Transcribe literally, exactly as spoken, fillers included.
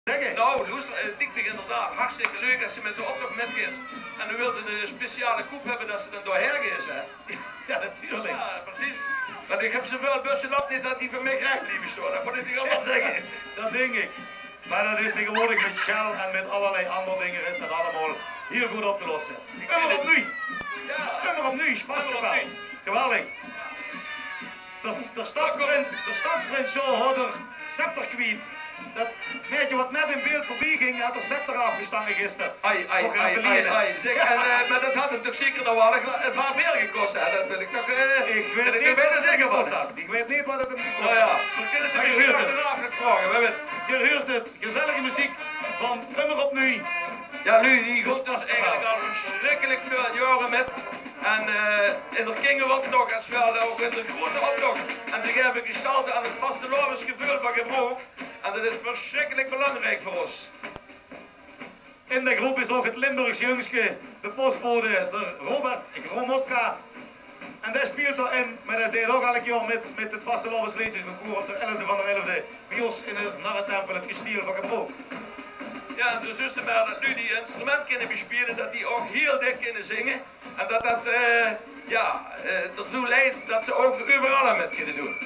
Zègk. Nou, loester, eh, liek mich inderdaad hartstikke leuk es se mit de optoch mitgeis. En dan wils se 'n speciale koep höbbe det se dan doorhaer geis, hè? Jao, natuurlik. Jao, precies. Want ich höb zoväöl busse lap neet det die veur mich rech blieve staon. Det mót ich dich waal zègke. Det dink ich. Mer det is taengewoordig mit Shell en mit allerlei anger dinger is det allemaol hiel good op te losse. Ummer opnuuj. Jao. Ummer opnuuj, Sjpaskapel. Ummer opnuuj. Geweldig. De, de stadsprins, de stadsprins, Sjaal, haet d'r scepter kwiet. Det maedje waat net in beeld veurbie ging, haet d'r scepter aafgestange gister. Ai, ai, ai, ai, ai. Zègk, en, eh, mer det haet 'm toch zeker nog waal ein paar veer gekos, hè? Det wil ich toch, eh, ich weit neet waat 't gekos haet. Ich weit neet waat 't gekos haet. Nou jao, veer kinne 't de mezjien achteraf nog vraoge, veer weite 't. Geer huurt 't, gezellige meziek van Ummer opnuuj. Jao, noe, die groep is eigelik al versjrikkelik väöl jaore mit. En, eh, in d'r kingeroptoch, es waal ouch in d'r groete optoch. En ze gaeve gestalte aan 't vastelaovesgeveul van Gebrook. En det is versjrikkelik belangriek veur ós. In de groep is ouch 't Limburgs jungske, de postbode, d'r Robert Gromotka. En dae speelt d'r in, mer dae deit ouch elk jaor mit, mit 't vastelaovesleedjesconcours op d'r elfde van d'r elfde bie ós in de Narretempel, 't Kestiel van Gebrook. Jao, en zoe zuus se mer det noe die instrument kinne bespeule, det die ouch hiel dik kinne zinge. En det det, eh, jao, eh, d'rtoe leid det ze ouch euveral aan mit kinne doon.